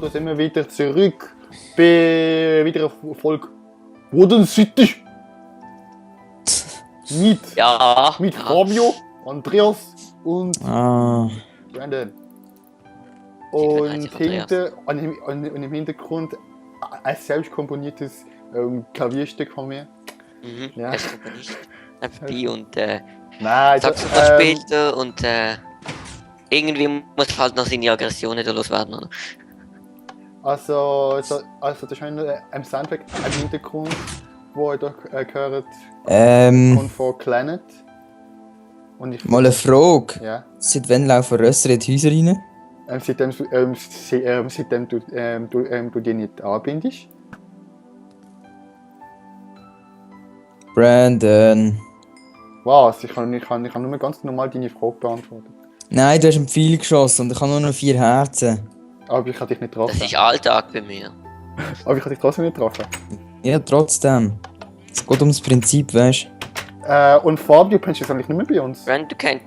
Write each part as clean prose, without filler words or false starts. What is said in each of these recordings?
da sind wir wieder zurück bei wieder eine Folge Wooden City. Mit Fabio, Andreas und Brandon. Und im Hintergrund ein selbst komponiertes Klavierstück von mir. Ja. Das ist aber nicht. Dabei und Nein, Saxophon spielt und irgendwie muss halt noch seine Aggressionen da loswerden, oder? Also das ist ein Soundtrack im Hintergrund, wo ihr gehört, kommt von Planet. Und mal eine Frage. Ja. Seit wann laufen Rösser in die Häuser rein? Seitdem du die nicht anbindest. Brandon. Was? Ich kann nur ganz normal deine Frage beantworten. Nein, du hast einen Pfeil geschossen und ich habe nur noch 4 Herzen. Aber ich habe dich nicht getroffen. Das ist Alltag bei mir. Aber ich habe dich trotzdem nicht getroffen. Ja, trotzdem. Es geht ums Prinzip, weißt du? Und Fabio, pennst du jetzt eigentlich nicht mehr bei uns? Wenn du kennst.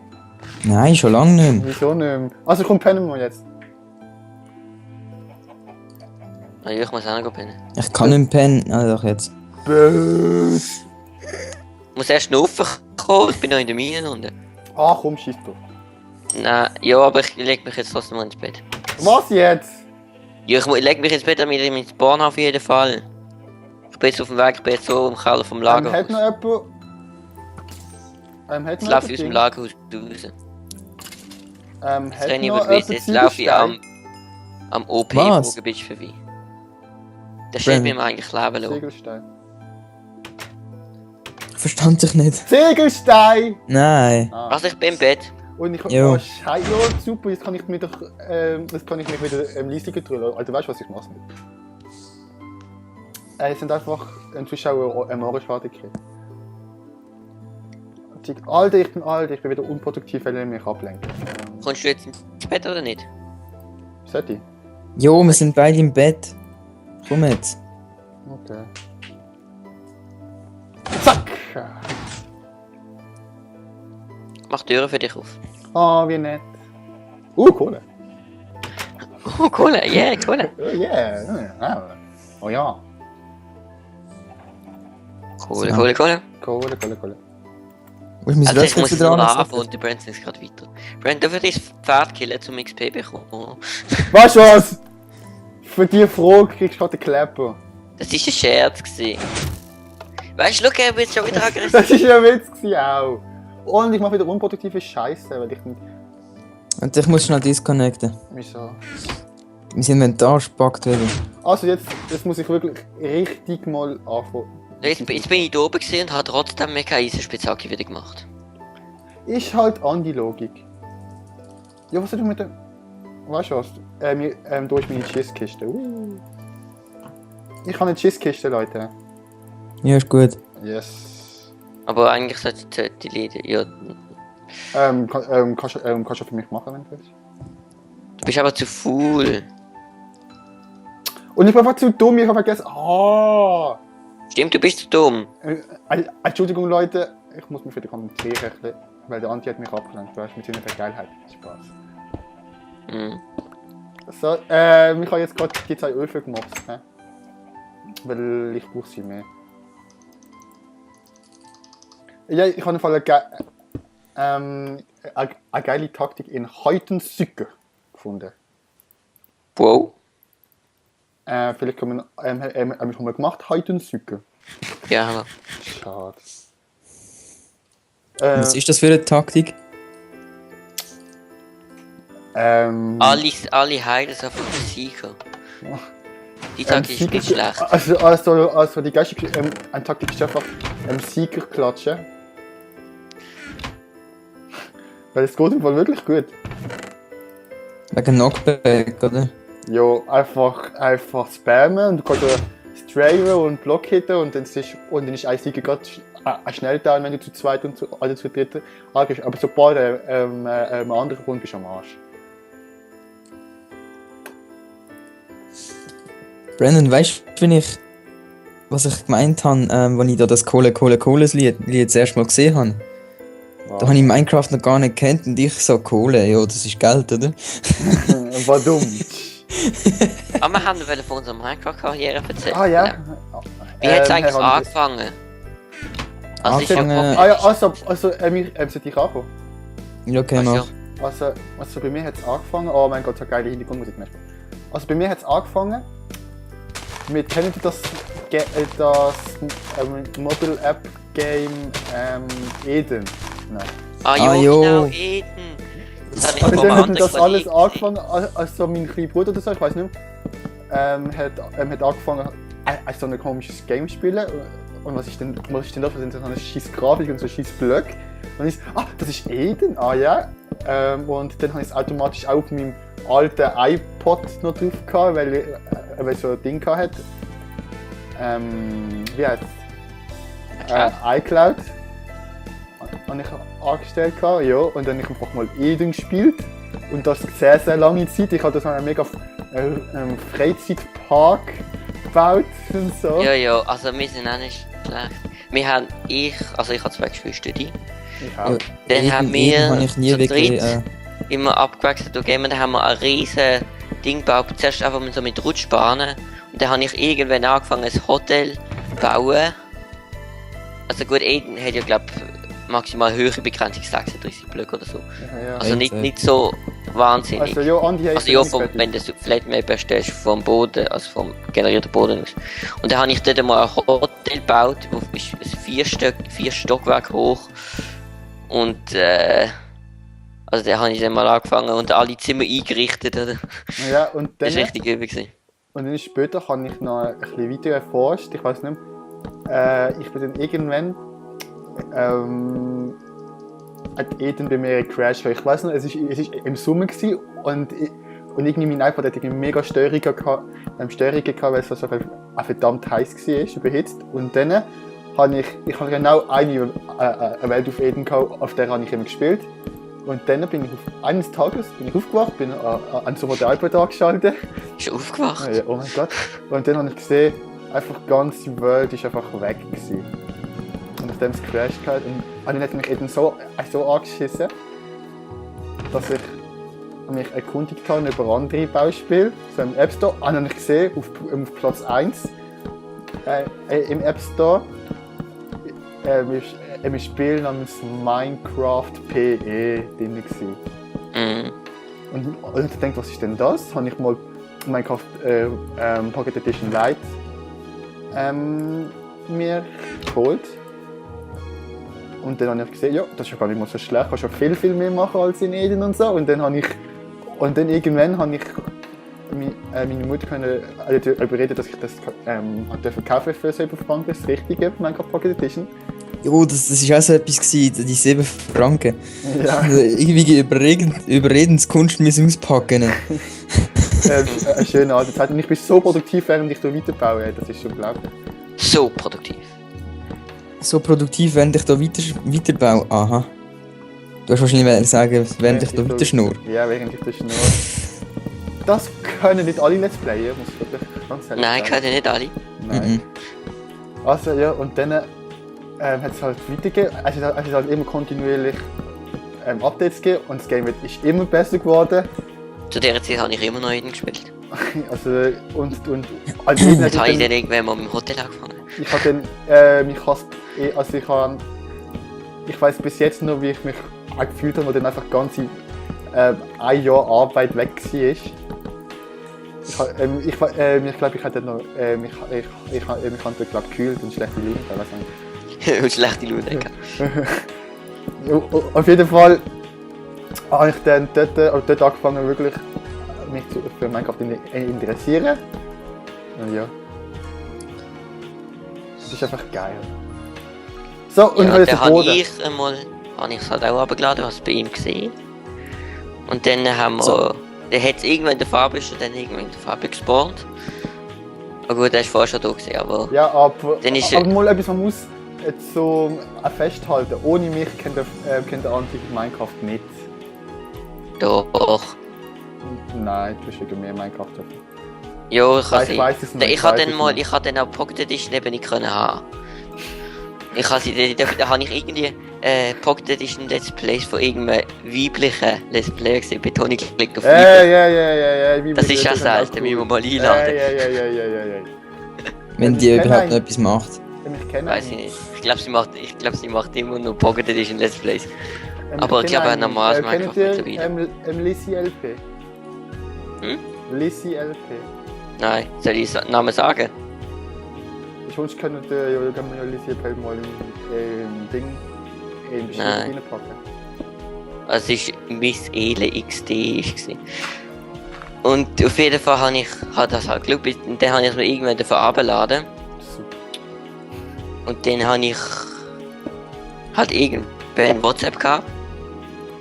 Nein, schon lange nicht mehr. Wieso nicht mehr? Also komm, pennen wir jetzt. Ja, ich muss auch noch pennen. Ich kann nicht mehr pennen. Ah, doch jetzt. Bös. Ich muss erst noch raufkommen, ich bin noch in der Mine unten. Ah, komm, schieß doch. Nein, ja, aber ich leg mich jetzt trotzdem mal ins Bett. Was jetzt? Ja, ich leg mich ins Bett, damit ich ins Bahn auf jeden Fall. Ich bin jetzt auf dem Weg, ich bin jetzt so im Keller vom Lager. Hat noch jemand... Jetzt laufe ich aus dem Lagerhaus raus. Hat renne ich noch über die Wiese, jetzt laufe ich am OP-Bogen ein bisschen vorbei. Der steht mir eigentlich Leben los. Ziegelstein. Verstand dich nicht. Ziegelstein! Nein. Also ich bin im Bett. Und ich oh, Scheiße, ja, super, jetzt kann ich mich doch, wieder leisiger drücken. Alter, weißt du, was ich mache? Es sind einfach Zuschauer Ohrenschade gekriegt. Alter, ich bin wieder unproduktiv, weil ich mich ablenke. Kommst du jetzt ins Bett oder nicht? Sollte ich? Jo, wir sind beide im Bett. Komm jetzt. Okay. Zack! Mach die Türen für dich auf. Oh, wie nett. Kohle. Oh, Kohle, yeah, Kohle. Oh, yeah. Oh ja. Kohle, Kohle, Kohle. Kohle. Wo ist mein Also ich muss wieder nur an? anfangen und der Brandon ist gerade weiter. Brandon, darf ich das Pferd killen, zum XP bekommen? Weißt du was? Für die Frage kriegst du gerade einen Klepper. Das war ein Scherz gewesen. Weißt du, schau, er wird schon wieder aggressiv. Das war ja ein Witz gewesen, auch. Und ich mache wieder unproduktive Scheiße, weil ich nicht... Und ich muss schnell disconnecten. Wieso? Mein Inventar spackt wieder. Also jetzt muss ich wirklich richtig mal anfangen. Jetzt bin ich da oben und habe trotzdem mega Eisenspitzhacke wieder gemacht. Ist halt Andi-Logik. Ja, was soll ich mit dem... Weißt du was? Du hast meine Schisskiste. Ich habe eine Schisskiste, Leute. Ja, ist gut. Yes. Aber eigentlich sollte die Lieder, ja... Kannst du für mich machen, wenn du willst? Du bist aber zu faul. Und ich bin einfach zu dumm, ich habe vergessen... Stimmt, du bist zu dumm. Entschuldigung, Leute, ich muss mich wieder konzentrieren, weil der Andi hat mich abgelenkt, weißt du, mit seiner Geilheit. Spaß. So, ich habe jetzt gerade die 2 Öfen gemacht, ne? Weil ich brauche sie mehr. Ja, ich habe auf jeden Fall eine geile Taktik in Heutensücker gefunden. Wow. Vielleicht haben wir schon mal gemacht, Heutensücker. Ja. Schade. Was ist das für eine Taktik? Alle heilen so von den Sieger. Die Taktik ist nicht schlecht. Also die geistige Taktik ist einfach Sieger klatschen. Weil es geht im Fall wirklich gut. Wegen Knockback, oder? Ja, einfach spammen und du kannst strayen und Block hitten und dann ist ein Sieger gerade schnell da, wenn du zu zweit oder zu dritt angehst. Aber sobald ein anderer kommt, bist du am Arsch. Brandon, weißt du, was ich gemeint habe, als ich da das Kohle-Lied das erste Mal gesehen habe? Da habe ich Minecraft noch gar nicht gekannt und ich so Kohle, ja, das ist Geld, oder? Warum? Aber wir haben von unserer Minecraft-Karriere erzählt. Ah ja. Wie hat es eigentlich Herr Andres. angefangen? Also ist ja Angefangen- Ah ja, also sollte ich anfangen? Ja, okay, Ach so. mach. Also bei mir hat es angefangen, oh mein Gott, so geile Hintergrundmusik. Also bei mir hat es angefangen mit, kennt ihr das Mobile App Game Eden? Nein. Ah Ah, jo, jo. genau, Eden. Das habe ich Und vom dann hat anderen das alles Kollegen angefangen, also mein kleiner Bruder oder so, ich weiß nicht mehr, hat angefangen, so ein komisches Game zu spielen. Und was ist denn das? Das sind so eine scheiß Grafik und so scheiß Blöcke. Und ich so, das ist Eden, ja. Und dann habe ich es automatisch auch auf meinem alten iPod noch drauf gehabt, weil ich so ein Ding hatte. Wie heißt es? iCloud. Habe ich angestellt gehabt, ja. Und dann habe ich einfach mal Eden gespielt. Und das sehr, sehr lange Zeit. Ich habe da so einen mega Freizeitpark gebaut und so. Ja, also wir sind auch nicht schlecht. Ich habe zwei Geschwister. Ich auch. Ja, Dann haben Eden habe wir ich nie zu wirklich. dritt immer abgewechselt und gegeben. Dann haben wir ein riesen Ding gebaut. Zuerst einfach so mit Rutschbahnen. Und dann habe ich irgendwann angefangen, ein Hotel zu bauen. Also gut, Eden hat ja, glaube ich, maximal höhere Begrenzung, 36 Blöcke oder so. Ja. Also nicht so wahnsinnig. Also ja, Andi hat Also ja, wenn du Flatmap erstellst vom Boden, also vom generierten Boden aus. Und dann habe ich dort mal ein Hotel gebaut, das ist 4 Stockwerke hoch. Und also da habe ich dann mal angefangen und alle Zimmer eingerichtet, oder? Ja, und Das dann, war richtig übel gewesen. und dann später habe ich noch ein bisschen weiter erforscht, ich weiß nicht mehr. Ich bin dann irgendwann hat Eden bei mir gecrashed, weil ich weiß noch, es ist im Sommer gewesen und irgendwie mein iPod hat irgendwie mega Störungen gehabt, weil es so verdammt heiß war, überhitzt. Und dann habe ich genau eine Welt auf Eden gehabt, auf der habe ich immer gespielt. Und dann bin ich eines Tages aufgewacht, bin an so der iPod angeschaltet. Bist du aufgewacht? Ja, oh mein Gott. Und dann habe ich gesehen, einfach die ganze Welt ist einfach weg gewesen. Und nachdem es crasht hat, und dann hat mich eben so angeschissen, dass ich mich erkundigt habe über andere Beispiele, so im App Store. Und dann habe ich gesehen, auf Platz 1 im App Store, ein Spiel namens Minecraft PE drin gewesen. Mhm. Und ich dachte, was ist denn das? Habe ich mal Minecraft Pocket Edition Lite mir geholt. Und dann habe ich gesehen, ja, das ist ja gar nicht mal so schlecht, ich kann schon viel mehr machen als in Eden und so. Und dann irgendwann habe ich meine Mutter überreden, dass ich das verkaufen für 7 Franken, das richtige Minecraft Pocket Edition. Jo, das ist auch so etwas gewesen, die 7 Franken. Ja. Also irgendwie Überredenskunst müssen auspacken. Eine schöne alte Zeit. Und ich bin so produktiv, während ich da weiterbaue. Das ist schon unglaublich. So produktiv. So produktiv, während ich da weiterbaue. Aha. Du hast wahrscheinlich sagen, während ich da weiter schnurre. Ja, während ich da schnurre. Das können nicht alle Let's Player, muss ich wirklich ganz ehrlich Nein, sagen. können nicht alle. Nein. Also ja, und dann hat es halt weitergegeben. Es ist halt immer kontinuierlich Updates gegeben und das Game ist immer besser geworden. Zu dieser Zeit habe ich immer noch Eden gespielt. Also als Eden Jetzt habe ich dann, dann irgendwann mal im Hotel angefangen. ich weiß bis jetzt noch, wie ich mich gefühlt habe, wo dann einfach ganze ein Jahr Arbeit weg war. Ich glaube, ich hatte noch, ich hatte glaube gekühlt und schlechte Laune, ich weiß nicht. Und schlechte Laune gehabt. Auf jeden Fall habe ich dann dort angefangen, wirklich mich für Minecraft interessieren. Und ja. Das ist einfach geil. So, und Ja, jetzt dann der Boden. habe ich es halt auch runtergeladen, was bei ihm gesehen. Und dann haben wir, So. dann hat es irgendwann in der Farbe und dann irgendwann in der Farbe gespawnt. Aber gut, der ist vorher schon da gewesen, aber Ja, aber mal etwas, man muss jetzt so festhalten. Ohne mich kennt der Anti Minecraft nicht. doch. Nein, du bist wegen mehr Minecraft. Ja, ich Ich weiß es nicht. Ich habe dann auch Pocket Edition eben nicht können haben. Da habe ich irgendwie Pocket Edition Let's Plays von irgendeinem weiblichen Let's Player gesehen. Betonung liegt auf Ja, weiblich. wie Das ist ja selten, wie wir mal einladen. Ja. Wenn ich die kenn überhaupt einen. noch etwas macht. Ich kenne Weiß ich nicht. Ich glaube, sie macht immer nur Pocket Edition Let's Plays. Aber ich glaube, ein normales Minecraft mittlerweile. Lissy LP? Hm? Lissy LP. Nein, soll ich den Namen sagen? Sonst können wir Lissy LP mal im Ding in die Nein. reinpacken. Also es war Miss Ele XD. Und auf jeden Fall habe ich das halt geschaut, und dann habe ich es mir irgendwann davon abgeladen. Super. Und dann habe ich halt irgendwann WhatsApp gehabt.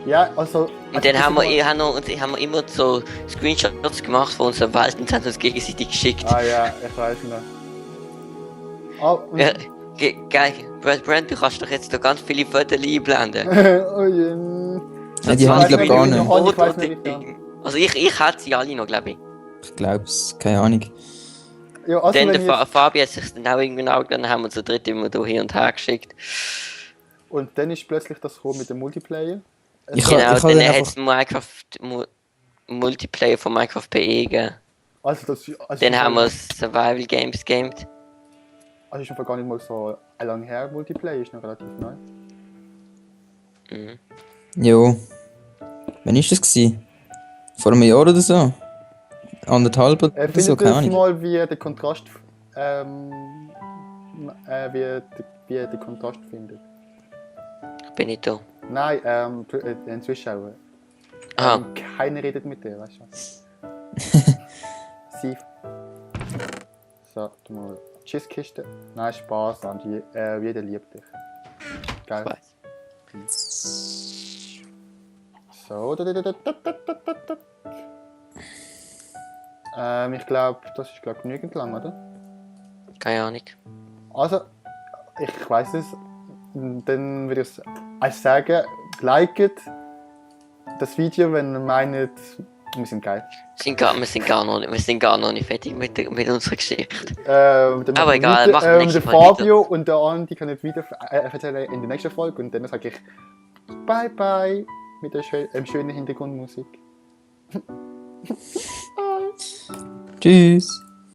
Ja, also... Und dann haben wir immer so Screenshots gemacht von unseren Welten und haben uns gegenseitig geschickt. Ah ja, ich weiß noch. Ja, geil. Brand, du kannst doch jetzt da ganz viele Fotos einblenden. Oh je. Ja, die habe ich glaube gar nicht. Ich weiß nicht, wie Also ich hätte sie alle noch, glaube ich. Ich glaub's, keine Ahnung. Ja, also Dann wenn der jetzt, Fabi hat sich dann auch irgendwie angetan, dann haben wir zu dritt immer da hin und her geschickt. und dann ist plötzlich das gekommen mit dem Multiplayer. Ich Genau, habe dann dann hat einfach... es Minecraft Multiplayer von Minecraft PE gegeben. Also Dann haben wir Survival Games gamed. Also ist einfach gar nicht mal so lange her, Multiplayer ist noch relativ neu. Mhm. Jo. Wann ist das gewesen? Vor einem Jahr oder so? Anderthalb oder so, Findet keine ihr Ahnung. mal, wie der Kontrast wie der Kontrast findet? Bin ich da. Nein, den Zuschauer. Aha. Keiner redet mit dir, weißt du? Sie. So, du mal. Tschüss, Kiste. Nein, Spaß, Andi. Jeder liebt dich. Geil. Ich weiß. So. Ich glaube, das ist genügend lang, oder? Keine Ahnung. Also, ich weiß es. Dann würde ich sagen, liket das Video, wenn ihr meint, wir sind geil. Wir sind gar noch nicht fertig mit unserer Geschichte. Dann Aber egal, machen wir nächste der Mal Fabio und der Andi können jetzt wieder erzählen in der nächsten Folge und dann sage ich bye bye mit der schönen Hintergrundmusik. Tschüss.